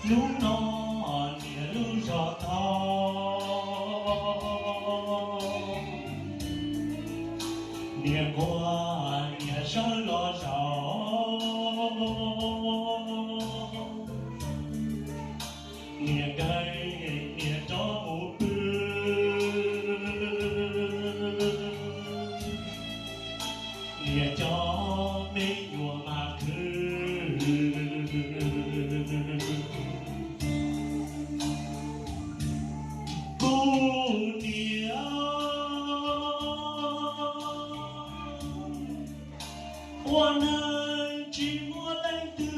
Hnub no niam lub zos thaub, niam quaj niam sawv los zaum, niam nkees niam rov mus pw, niam cov me nyuam mas khwv. Kuv niam ua neej tsis muaj leej twg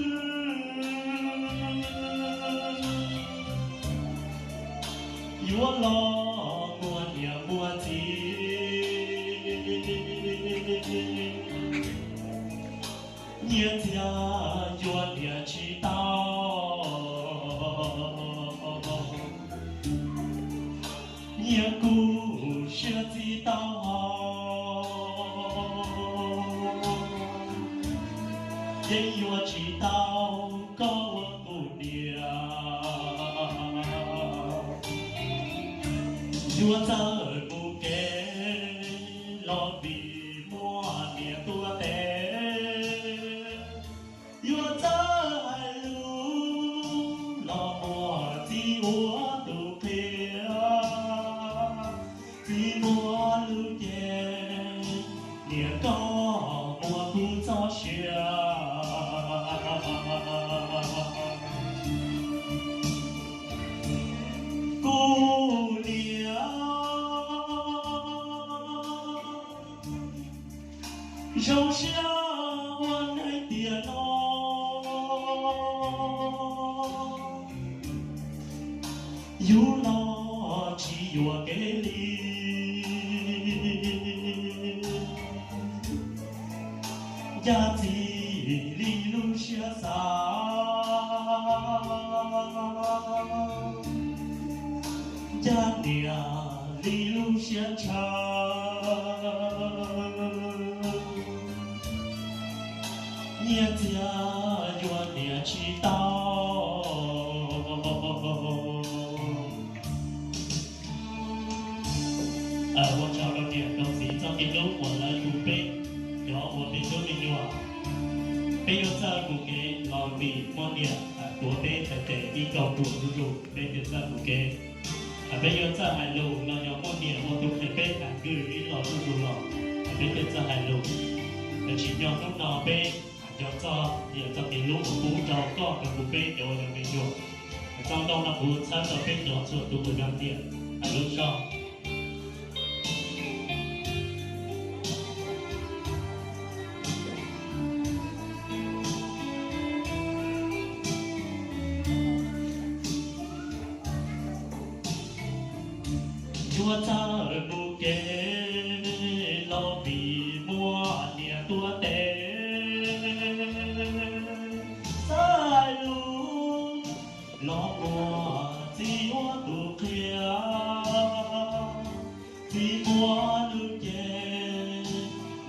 yuav los muaj niam muaj txiv. Nyiaj txiag yuav niam tsis tau, nyiaj kuj siab txij tau hau, yeej yuav tsis tau koj ua kuv niam. Yuav txawj mus kev los vim muaj niam tuav tes, yuav txawj hais lus los muaj txiv ua tus qhia. Txiv muaj lus cem, niam koj muaj kuv txoj sia. Kuv niam zoo siab ua neej tiam no, yus los tsis yuam kev li. Ncaj txiv li lub siab xav, ncaj niam li lub siab ntshaw. Nyiaj txiag yuav niam tsis tau. Ua tsaug rau niam rau txiv txoj kev hlub uas lawv tu peb cov uas me tub me nyuam. Peb yuav txawj mus kev los vim muaj niam tuav peb tes tes ib kauj ruam zuj zus, peb thiaj txawj mus kev. Peb yuav txawj hais lus los yog muaj niam ua tus qhia peb hais kwv ib los zuj zus los, peb thiaj txawj hais lus. Tsis nyob hnub no peb nco txog yam txoj kev hlub uas pub rau koj rau kuv peb cov uas yog me nyuam. Txoj nkauj no kuv txhawb rau peb cov txhua tus uas yog niam hais lub zog. Yuav txawj mus kev los vim muaj niam tuav tes, xav hais lus los muaj txiv ua tus qhia. Txiv muaj lus cem,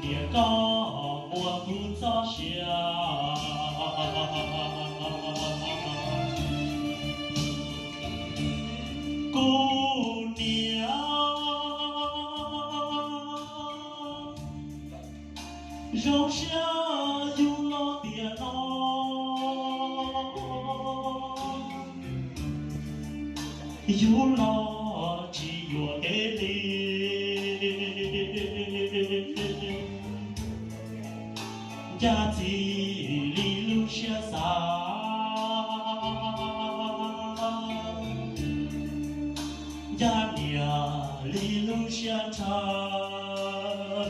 niam koj muaj kuv txoj sia. Kuv niam zoo siab yus los tiam no, yus los tsis yuam kev li. Ncaj txiv li lub siab xav, ncaj niam li lub siab ntshaw.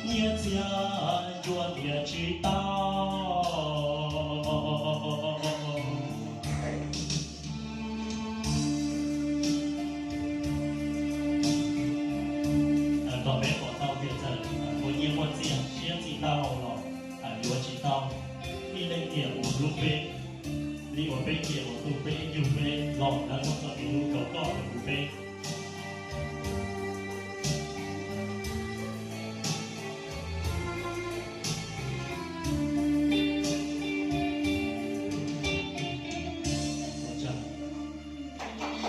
Nyiaj txiag yuav niam tsis tau. Kom peb pom tau tias txawm muaj nyiaj muaj txiag siab txij tau los yuav tsis tau ib leej niam uas hlub peb li uas peb niam uas tu peb yug peb los lawv muaj txoj kev hlub rau koj rau kuv peb.